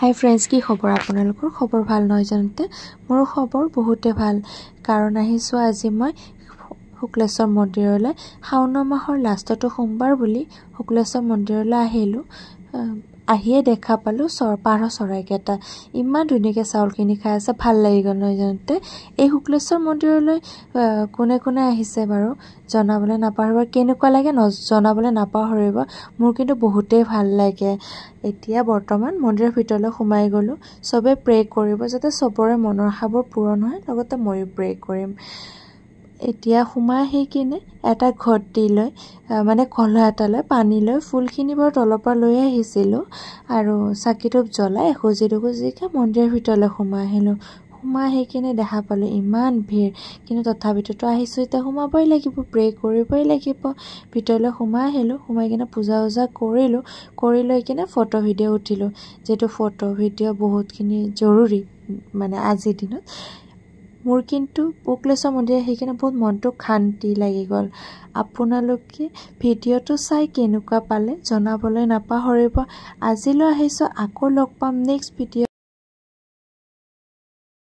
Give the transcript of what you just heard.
হাই friends, কি খবৰ আপোনালোকৰ? খবৰ ভাল নহয় জানোতে? মোৰো খবৰ বহুতে ভাল। কাৰণ আহিছোঁ আজি মই শুক্লেশ্বৰ মন্দিৰলৈ। শাওণ মাহৰ লাষ্টতো সোমবাৰ বুলি শুক্লেশ্বৰ মন্দিৰলৈ আহিলোঁ। আহিয়ে দেখা পালোঁ পাৰ চৰাইকেইটা ইমান ধুনীয়াকৈ চাউলখিনি খাই আছে, ভাল লাগি গ'ল নহয় জানোতে। এই শুক্লেশ্বৰ মন্দিৰলৈ কোনে কোনে আহিছে বাৰু জনাবলৈ নাপাহৰিব। কেনেকুৱা লাগে জনাবলৈ নাপাহৰিব। মোৰ কিন্তু বহুতেই ভাল লাগে। এতিয়া বৰ্তমান মন্দিৰৰ ভিতৰলৈ সোমাই গ'লোঁ। চবে প্ৰে কৰিব যাতে চবৰে মনৰ আশাবোৰ পূৰণ হয়, লগতে ময়ো প্ৰে কৰিম। এতিয়া সোমাই আহি কিনে এটা ঘটি লৈ, মানে কলহ এটা লৈ, পানী লৈ, ফুলখিনি বাৰু তলৰ পৰা লৈ আহিছিলোঁ আৰু চাকি ধূপ জ্বলাই এসুজি দুসুজিকৈ মন্দিৰৰ ভিতৰলৈ সোমাই আহিলোঁ। সোমাই আহি কিনে দেখা পালোঁ ইমান ভিৰ, কিন্তু তথাপিতোতো আহিছোঁ এতিয়া সোমাবই লাগিব, প্ৰে কৰিবই লাগিব। ভিতৰলৈ সোমাই আহিলোঁ। সোমাই কিনে পূজা উজা কৰিলোঁ, কৰি লৈ কিনে ফটো ভিডিঅ' উঠিলোঁ। যিহেতু ফটো ভিডিঅ' বহুতখিনি জৰুৰী মানে আজিৰ দিনত। মোৰ কিন্তু শুক্লেশ্বৰ মন্দিৰ আহি কিনে বহুত মনটো শান্তি লাগি গ'ল। আপোনালোকে ভিডিঅ'টো চাই কেনেকুৱা পালে জনাবলৈ নাপাহৰিব। আজিলৈ আহিছোঁ, আকৌ লগ পাম নেক্সট ভিডিঅ'।